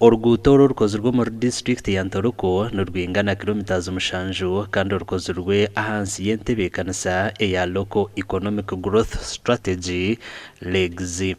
Oruguuto oru orukozirwe omuri disiturikiti ya Ntoroko nirwingana kilometres mushanju kandi orukozirwe ahansi y'entebeekanisa eya Local Economic Growth Strategy, LEGS.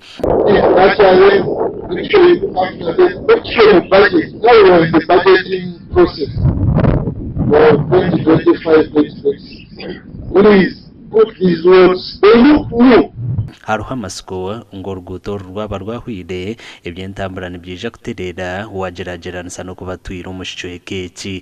Hariho amatsiko ngu oruguuto oru rwaba rwahweire, eby'entambura nibyija kutereera waagyeragyeranisa n'oku batwire omu kicweka eki.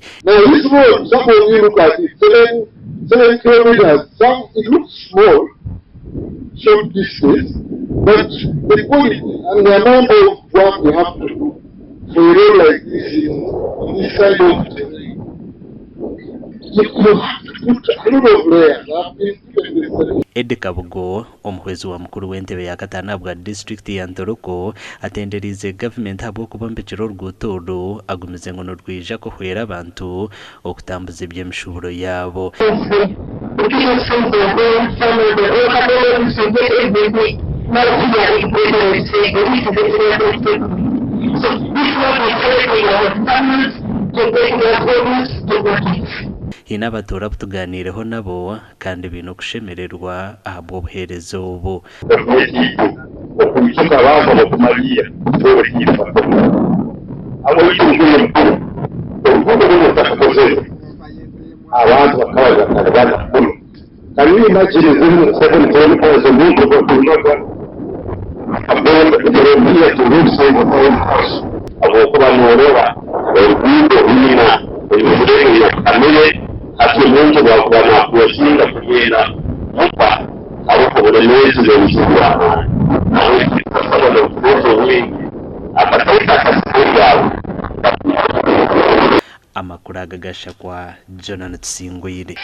Eddie Kabugo, omuhwezi wa mukuru w'entebe ya kataano ahabwa disiturikiti ya Ntoroko atenderiize gavumenti ahabw'okubombekyera oruguuto oru agumize ngu nirwija kuhwera abantu okutambuza eby'emishuuburo yaabo. Haine abatuura abu tugaaniireho nabo kandi baine okushemererwa ahabw'obuheereza obu. Okwijuka abantu ab'okumariira n'oburiisa. Habw'oruguudo orukuru, oruguudo runu rutakakozerwe, abantu bakaba nibatalibana muno. Can you imagine zinu 7 kilometers omuntu obu akagenda from here to Rubsengo town council habwokuba norora oruguudo rwina emiferege eyakamire hati omuntu obu akuba nakurosinga kugenda muka haroho obulemeezi n'obuzibu bw'amaani. Nahabweki nitusaba n'obusobozi obwingi akasente akasigaire aho Amakuru aga gashakwa Jonah Tusingwire.